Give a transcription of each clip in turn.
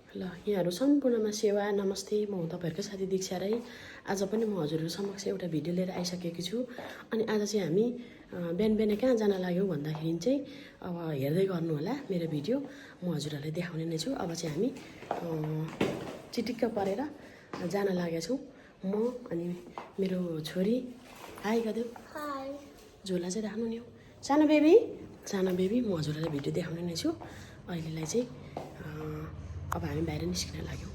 ल यहाँहरू सम्पूर्णमा सेवा नमस्ते। म तपाईँहरूको साथी दीक्षा राई। आज पनि म हजुरहरू समक्ष एउटा भिडियो लिएर आइसकेकी छु। अनि आज चाहिँ हामी बिहान बिहान कहाँ जान लाग्यौँ भन्दाखेरि चाहिँ अब हेर्दै गर्नु होला मेरो भिडियो, म हजुरहरूलाई देखाउने नै छु। अब चाहिँ हामी चिटिक्क परेर जान लागेका छौँ। म अनि मेरो छोरी। हाई गरिदेऊ। हाई। झोला चाहिँ राख्नु नि हो सानो बेबी। म हजुरहरूलाई भिडियो देखाउने नै छु। अहिलेलाई चाहिँ अब हामी बाहिर निस्किन लाग्यौँ।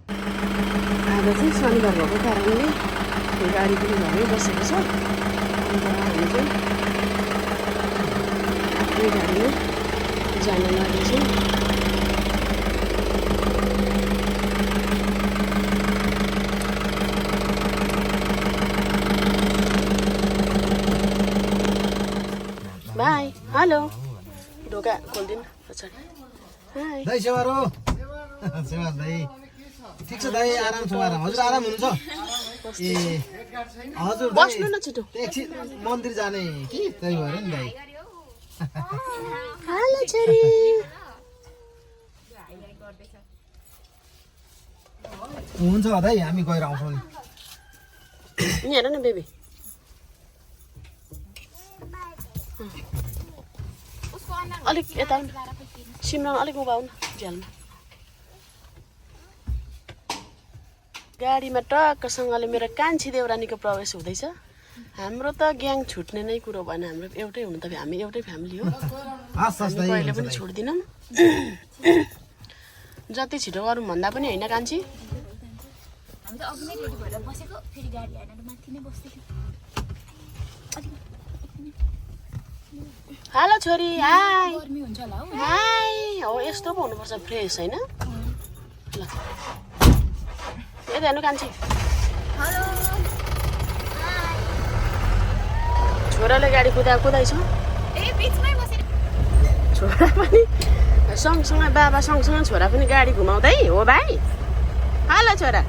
आज चाहिँ शनिबार भएको कारणले गाडी पनि घरमै बसेको छ। अन्त हामी चाहिँ आफ्नै गाडीमा जान लागेछौँ। बाई। हेलो। ढोका खोलिदिनु पछाडि। हाई दाइ सेवारो सेवा दाइ ठिक छ दाइ, आराम छ आराम। हजुर आराम हुनुहुन्छ? ए हजुर बस्नु न छिटो। एकछिन मन्दिर जाने कि त्यही भएर नि दाइ। हेलो छोरी। हुन्छ दाइ, हामी गएर आउँछौँ नि। यहाँ हेर न बेबी। अलिक यता आउनु सिमरन, अलिक उभा आउनु झ्यालमा। गाडीमा टक्कसँगले मेरो कान्छी देउरानीको प्रवेश हुँदैछ। हाम्रो त ग्याङ छुट्ने नै कुरो भएन। हाम्रो एउटै हुनु त हामी एउटै फ्यामिली हो। हामी कहिले पनि छुट्दिनौँ। जति छिटो गरौँ भन्दा पनि होइन कान्छी। हेलो छोरी। हाई। हाई। हो यस्तो पो हुनुपर्छ, फ्रेस होइन। ल यता हेर्नु कान्छी। छोराले गाडी कुदाइछ। छोरा पनि सँगसँगै बाबा सँगसँगै छोरा पनि गाडी घुमाउँदै हो भाइ। हेलो छोरा।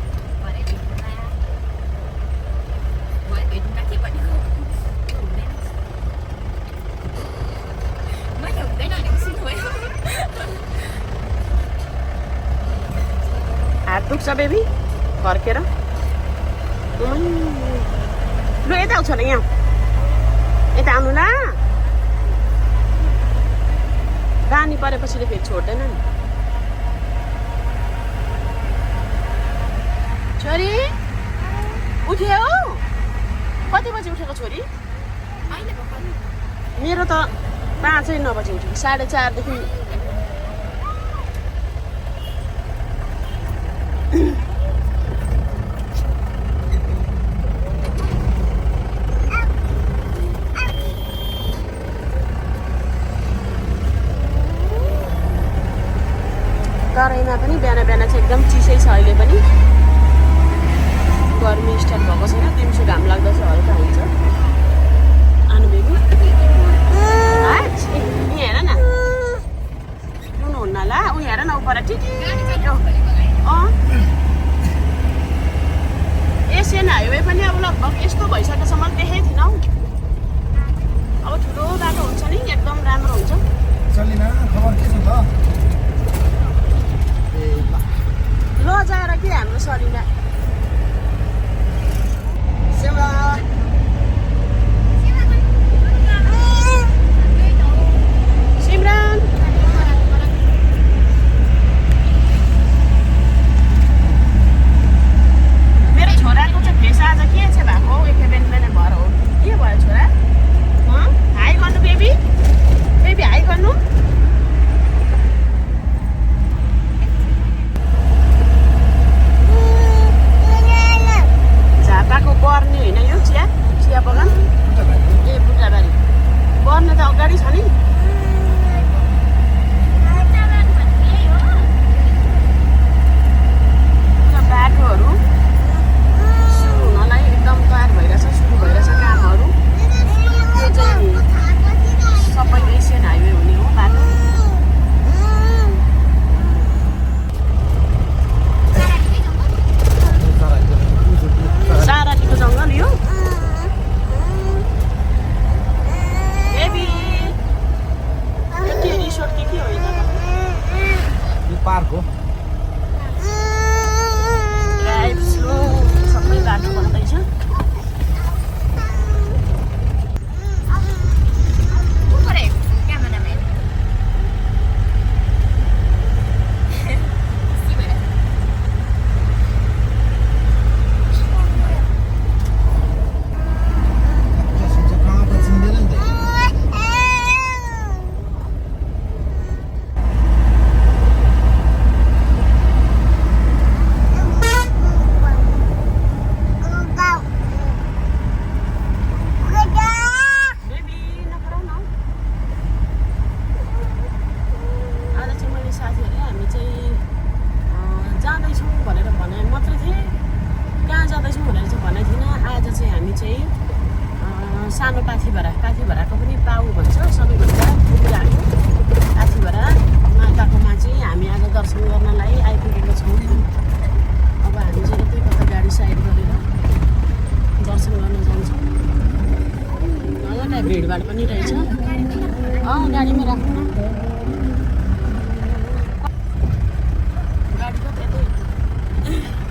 हात दुख्छ बेबी फर्केर। लु यता आउँछ होला, यहाँ यता आउनु ल। बानी परेपछि फेरि छोड्दैन नि। छोरी उठ्यो? कति बजी उठेको छोरी? मेरो त 5:09 बजी उठेको। 4:30देखि तराईमा पनि बिहान बिहान चाहिँ एकदम चिसै छ। अहिले पनि गर्मी स्टार्ट भएको छैन। दिउँसो घाम लाग्दा चाहिँ हल्का हुन्छ। आनु बेबी। यहाँ हेर न, रुनुहुन्न ल। ऊ हेर न उपर ठिठिटो। एसियन हाइवे पनि अब लगभग यस्तो भइसकेको छ। मैले देखेको थिइनँ हौ। अब ठुलो बाटो हुन्छ नि, एकदम राम्रो हुन्छ। चलिना खबर के छ त? ल जाएर के हाम्रो सलिना सेवा सिमरन। मेरो छोराको चाहिँ फेस आज के चाहिँ भएको हौ? एकै बिहान भएर हो के भयो छोरा? हाई गर्नु बेबी। बेबी हाई गर्नु। बाटो बन्दैछ। सानो पाथिभराको पनि पाउ भन्छ सबैभन्दा पुगिरहेको पाथिभरा माताकोमा चाहिँ हामी आज दर्शन गर्नलाई आइपुगेको छौँ। अब हामी चाहिँ यतै कता गाडी साइड गरेर दर्शन गर्न जान्छौँ। मजालाई भिडभाड पनि रहेछ। गाडीमा राख्नु न। गाडी त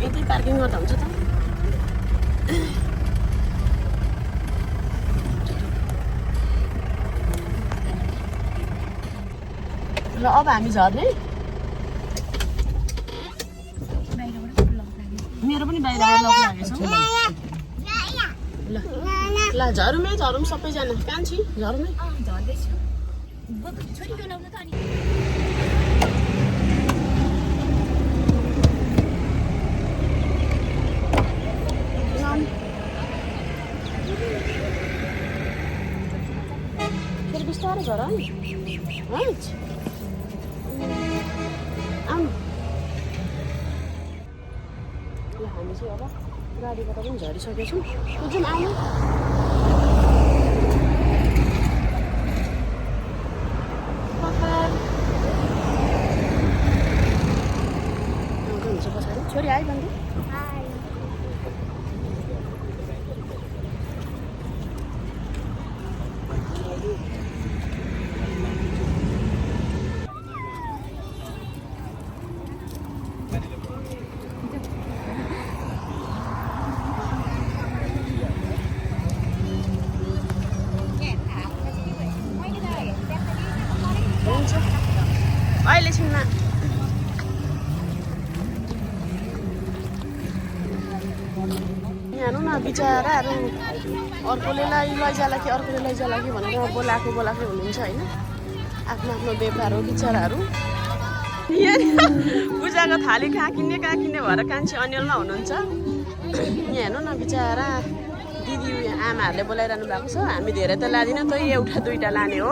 यतै पार्किङ गर्दा हुन्छ त। ल अब हामी झर्ने। मेरो पनि बाहिरबाट लक लागेछ। ल झरौँ सबैजना। कान्छी झरौँ फेरि बिस्तारै झर नि। हामी चाहिँ अब गाडीबाट पनि झरिसकेछौँ। जाउँ आउनु। हुन्छ पछाडि छोरी आइ भन्दै। अहिले छिनमा यहाँ न बिचराहरू अर्कोले लैजाला कि अर्कोले लैजाला कि भनेर बोलाएको हुनुहुन्छ होइन। आफ्नो आफ्नो व्यापार हो बिचराहरू। पूजाको थाली कहाँ किन्ने भएर कान्छी अन्यलमा हुनुहुन्छ। यहाँ हेर्नु न बिचरा दिदी आमाहरूले बोलाइरहनु भएको छ। हामी धेरै त लाँदिनँ, तै एउटा दुईवटा लाने हो।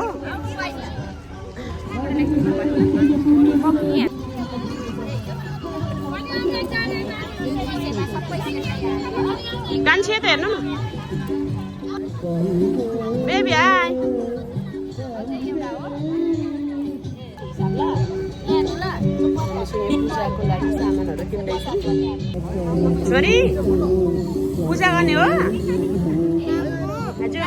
कान्छी त हेर्नु न। बेबी आइ। पूजाको लागि सामानहरू किन्दैछौँ। छोरी पूजा गर्ने हो। हजुर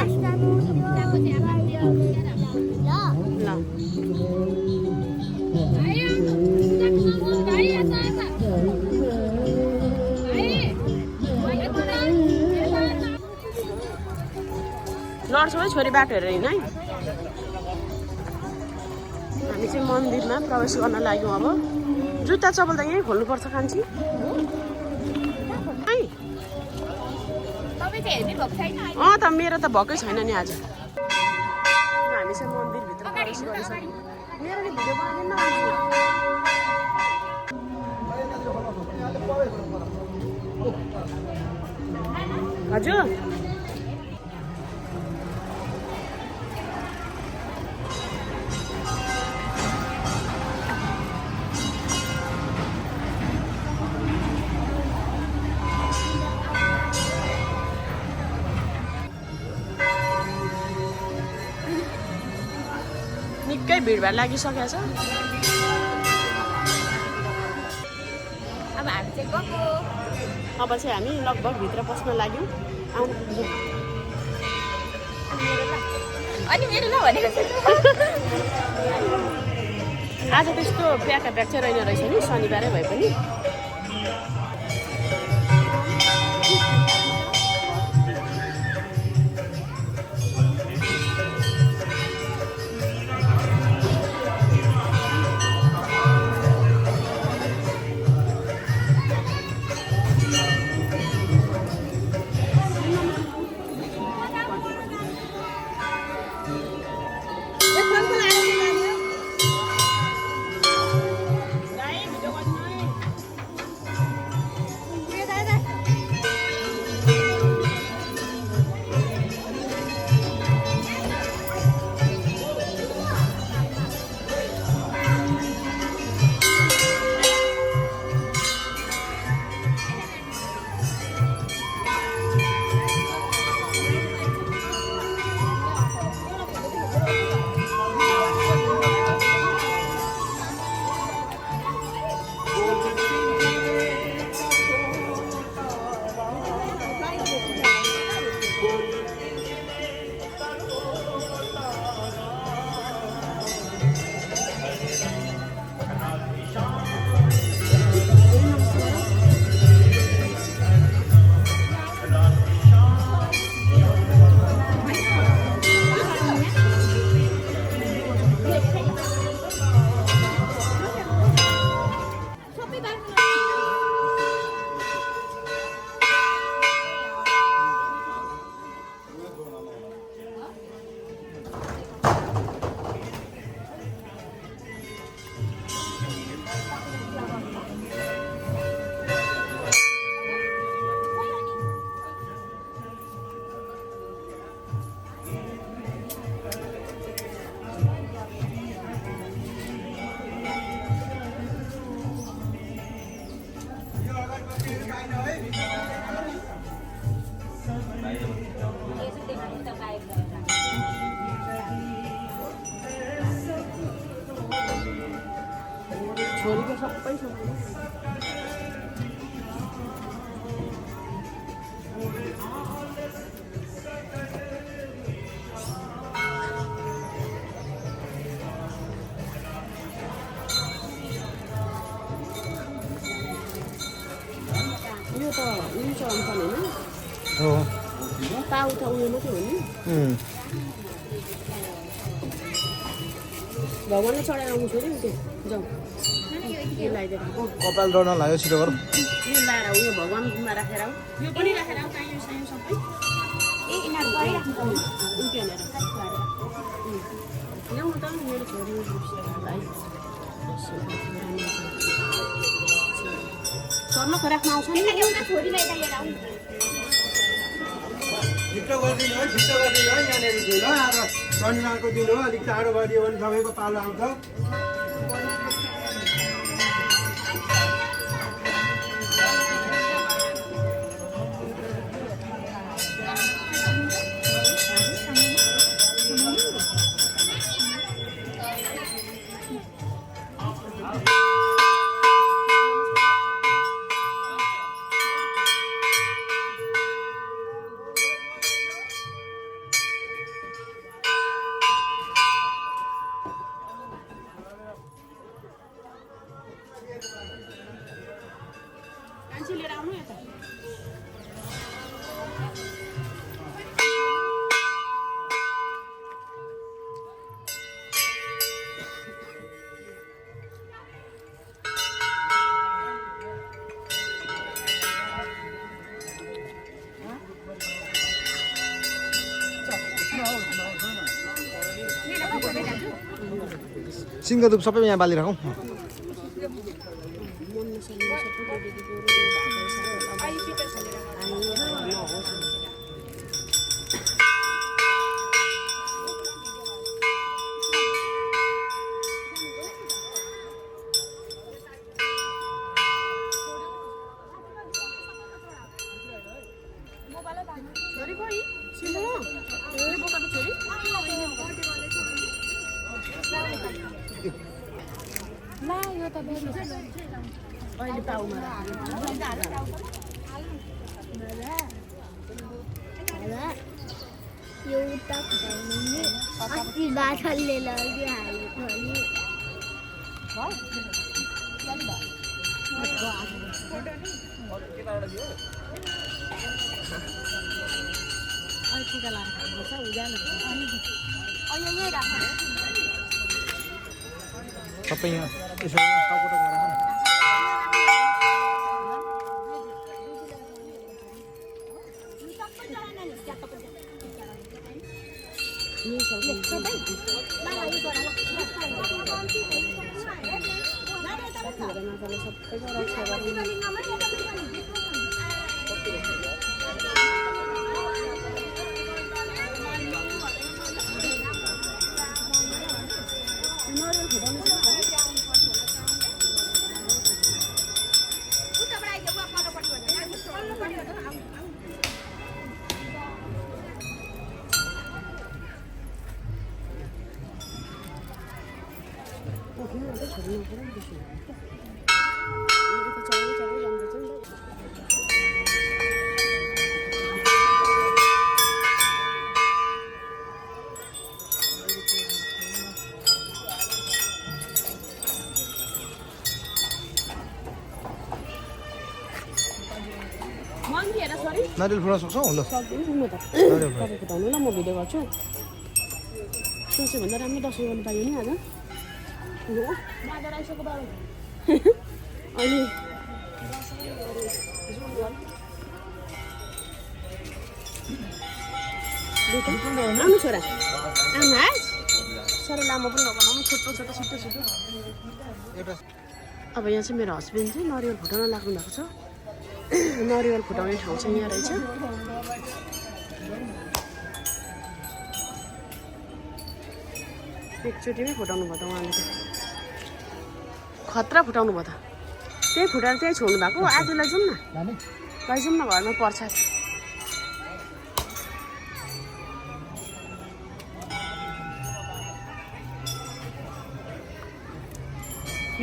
ल लड्छौँ है छोरी बाटो हेरेर हिँड है। हामी चाहिँ मन्दिरमा प्रवेश गर्न लाग्यौँ। अब जुत्ता चप्पल त यहीँ खोल्नुपर्छ कान्छी। त मेरो त भएकै छैन नि आज। हामी चाहिँ मन्दिरभित्र प्रवेश गरिसक्यौँ। मेरो नि भिडियो बनाइदिनु न। हजुर निकै भिडभाड लागिसकेको छ। अब चाहिँ हामी लगभग भित्र पस्न लाग्यौँ। आज त्यस्तो प्याका प्याक चाहिँ रहेन रहेछ नि, शनिबारै भए पनि। सबै छ यो त उयो चलाउनु पर्ने होइन हो पाउ त उयो मात्रै हो नि भगवान्लाई चढाएर आउनु छोड्यो नि त्यो जाउँ यो लगाइदिएर कपाल डढ्न लाग्यो छिटो गर यो लाएर उयो भगवान्मा राखेर आऊ यो पनि राखेर आऊ काहीँ साइँ सबै ल्याउनु त मेरो छोरी भाइ सर्न खोराकमा आउँछ नि छिटो गरिदिनु है यहाँनिर चाहिँ ल अब शनिबारको दिन हो अलिक चाँडो गरिदियो भने सबैको पालो आउँछ मान्छे लिएर आउनु यता सिङ्गधुप सबै यहाँ बालिराखौँ छोरी कोही सिमो छोरी बोकाको छोरी ला यो त अहिले पाउमा एउटा खुवाउने अस्ति बाछलले लग्यो हालेको अनि टिका लाएर खानुपर्छ उज्यालो सबै यहाँ यसो टाउको टाउको राख नारियल फुट्न सक्छौ ल सक्दिनँ म त तपाईँ फुटाउनु ल म भिडियो गर्छु सोच्यो भन्दा राम्रो दसैँ गर्नु पाइयो नि आज अनि आउनु छोरा आउनु है साह्रै लामो पनि नबनाउनु छोटो छोटो छिटो छिटो अब यहाँ चाहिँ मेरो हस्बेन्ड चाहिँ नरिवल फुटाउन लाग्नु भएको छ नरिवल फुटाउने ठाउँ चाहिँ यहाँ रहेछ एकचोटिमै फुटाउनु भयो त उहाँले त खतरा फुटाउनु भयो त त्यही फुटाएर त्यही छोड्नु भएको आज लैजाउँ न लैजाउँ न घरमा पर्छ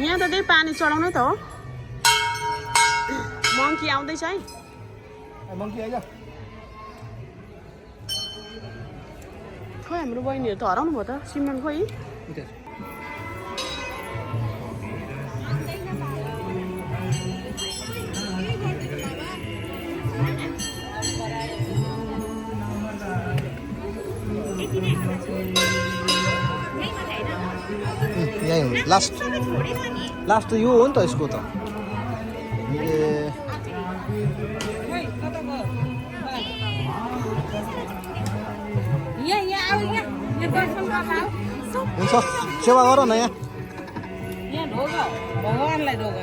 यहाँ त त्यही पानी चढाउनु त हो मङ्की आउँदैछ है मङ्की आइज खोइ हाम्रो बहिनीहरू त हराउनु भयो त सिमरन खोइ यहीँ हो लास्ट त यो हो नि त यसको त हुन्छ सेवा गर न यहाँ भगवानलाई ढोग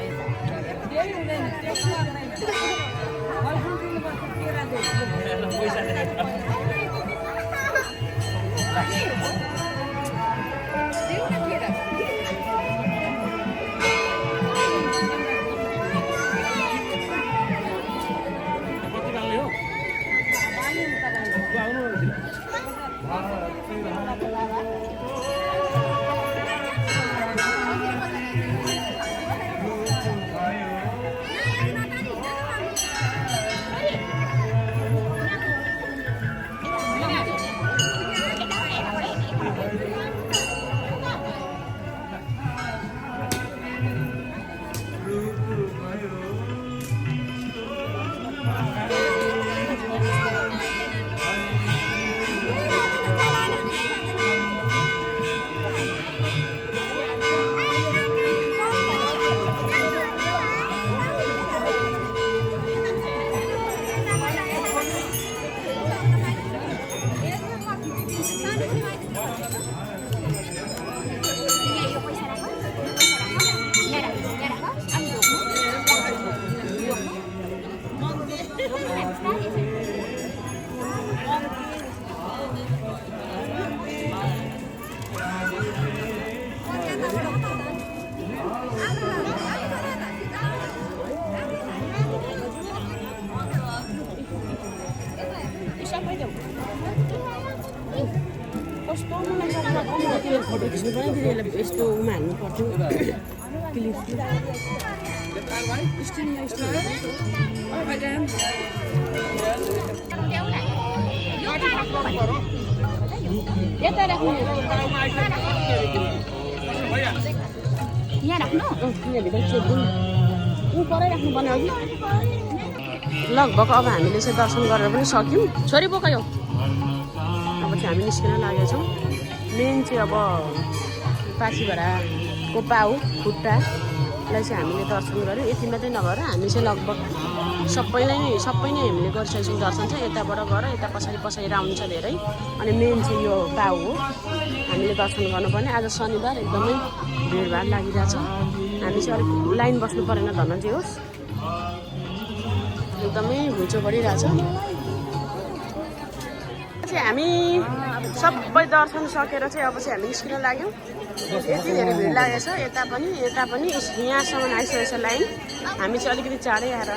कस्तो मलाई फोटो खिच्नु पनि दिदी यस्तो उमा हाल्नु पर्थ्यो क्लिप यता राख्नु यहाँ राख्नु यहाँभित्र चेप्नु ऊ परै राख्नु पर्ने अघि लगभग अब हामीले चाहिँ दर्शन गरेर पनि सक्यौँ छोरी बोकायो अब चाहिँ हामी निस्किन लागेका छौँ मेन चाहिँ अब पासीभराको पाउ खुट्टालाई चाहिँ हामीले दर्शन गऱ्यौँ यति मात्रै नगरेर हामी चाहिँ लगभग सबै नै हामीले गरिसकेछौँ दर्शन चाहिँ यताबाट गएर यता पछाडि राउन्ड छ धेरै अनि मेन चाहिँ यो पाउ हो हामीले दर्शन गर्नुपर्ने आज शनिबार एकदमै भिडभाड लागिरहेछ हामी चाहिँ अलिक लाइन बस्नु परेन धनन्जय होस् एकदमै घुइँचो बढिरहेछ हामी सबै दर्शन सकेर चाहिँ अब चाहिँ हामी निस्किन लाग्यौँ यति धेरै भिड लागेको छ यता पनि यहाँसम्म आइसकेको छ लाइन हामी चाहिँ अलिकति चाँडै आएर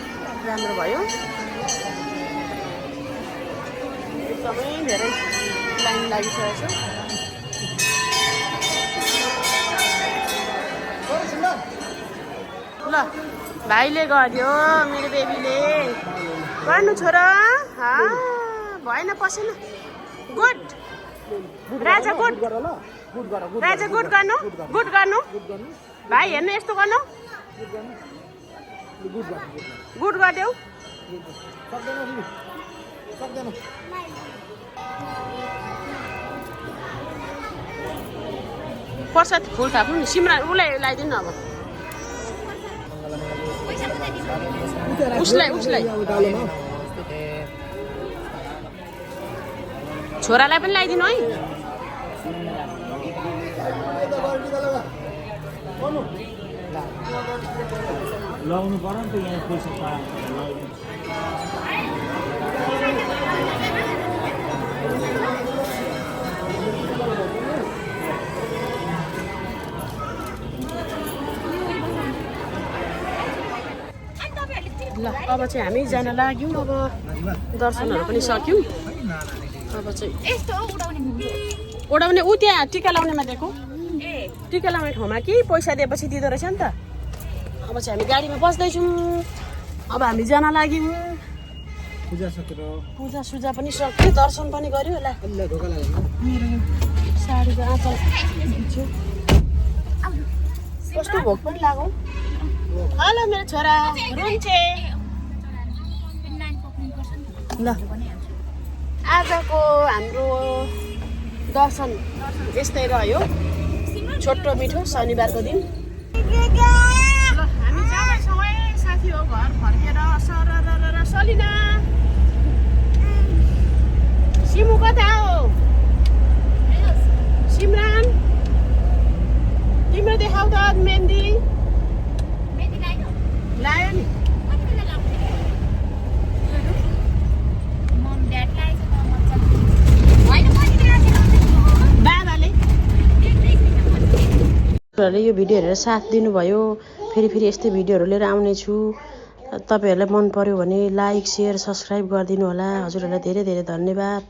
राम्रो भयो एकदमै धेरै लाइन लागिसकेको छ ल भाइले गर्यो मेरो बेबीले गर्नु छोरा भएन पसेन गुड राजा गुड गर्नु भाइ हेर्नु यस्तो गर्नु गुड गरिदेऊ प्रसाद फुल थाप्नु नि सिमरा उसलाई लगाइदिनु अब उसलाई छोरालाई पनि लगाइदिनु है लगाउनु पर्यो नि त यहाँ पैसा ल अब चाहिँ हामी जान लाग्यौँ अब दर्शनहरू पनि सक्यौँ अब चाहिँ उडाउने ऊ त्यहाँ टिका लाउनेमा दिएको टिका लाउने ठाउँमा कि पैसा दिएपछि दिँदो रहेछ नि त। अब चाहिँ हामी गाडीमा बस्दैछौँ। अब हामी जान लाग्यौँ। पूजा सकेर पूजासुजा पनि सक्यो, दर्शन पनि गऱ्यो होला। अलि ढोका लाग्यो मेरो साडीको आँचल भिज्यो। कस्तो भोक पनि लाग्यो। हेलो मेरो छोरा रुन्छे। ल आजको हाम्रो दर्शन यस्तै रह्यो, छोटो मिठो शनिबारको दिन। ल हामी जाँदैछौँ है, साथी हो घर फर्केर। सरर सलिना सिमु कता हो? सिमरान तिम्रो देखाउ त मेहन्दी लायो नि। बाबाले यो भिडियो हेरेर साथ दिनुभयो। फेरि यस्तै भिडियोहरू लिएर आउनेछु। तपाईँहरूलाई मन पर्यो भने लाइक, सेयर, सब्सक्राइब गरिदिनु होला। हजुरहरूलाई धेरै धेरै धन्यवाद।